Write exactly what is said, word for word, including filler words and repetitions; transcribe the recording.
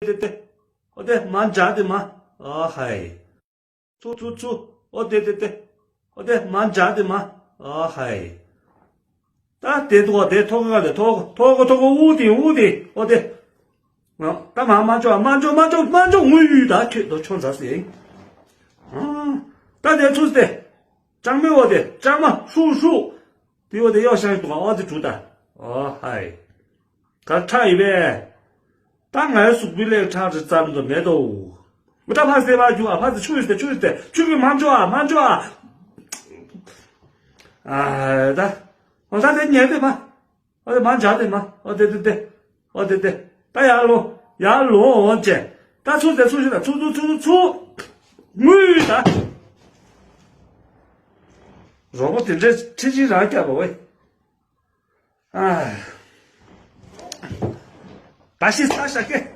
དེ་དེ། ཨོ་དེ་མར་འཇགས་དེ་མར། ཨ་ཧའི། ཚུར་ཚུར་ཚུར། ཨོ་དེ་དེ་དེ། ཨོ་དེ་མར་འཇགས་དེ་མར། ཨ་ཧའི། ད་དེ་ཐོག་དེ་ཐོག་ག་དེ་ཐོག་ཐོག་ག་ཐོག་ག་དབུགས་དེ་དབུགས་དེ། ཨོ་དེ། ད་མར་མར་འཇོག་མར་འཇོག་མར་འཇོག་མར་འཇོག་ངུ་ཡུས་ད་ཁྱོད་དོ་ཆོ་མཛའ་སེ། ད་དེ་ཚུར་སྟེ། ལྕང་མའི་འོ་དེ་ལྕང་མ་ཧྲུག་ཧྲུག་དེའི་འོ་དེ་གཡོག་བཤང་འདུག་ག་ཨོ་དེ་འགྲུ་ད། ཨོ་ཧའི། ག་ཁྲག་ཡིན་པས། ད་ངའི་གཟུགས་པོའི་ལས་ཁྲག་རི་རྩ་རུ་འགྲོ་མེད་དོ། འུ་ད་ཕ་སེ་བ་རྒྱུ་ཨ་ཕ་ཚེ་ཆུ་ཡིས་ཏེ་ཆུ་ཡིས་ཏེ་ཆུ་གི་མར་འཇོག་ཨ་མར་འཇོག་ཨ། ཨ་ད། འོ་ད་དེ་ཉལ་དེ་མ། ཨོ་དེ་མར་འཇགས་དེ་མ། ཨོ་དེ་དེ་དེ། ཨོ་དེ་དེ། ད་ཡར་ལོང་། ཡར་ལོང་འོང་བྱས། ད་ཚུར་དེ་ཚུར་ཞིག་ད་ཚུར་ཚུར་ཚུར་ཚུར་ཚུར། ངུས་ད། རོགས་པ་དེ་འདྲས་ཁྲི་ཆིན་རང་སྐྱབས་པ་བས། ཨ། ད་ཤི་ས་ཤ་ཀེ།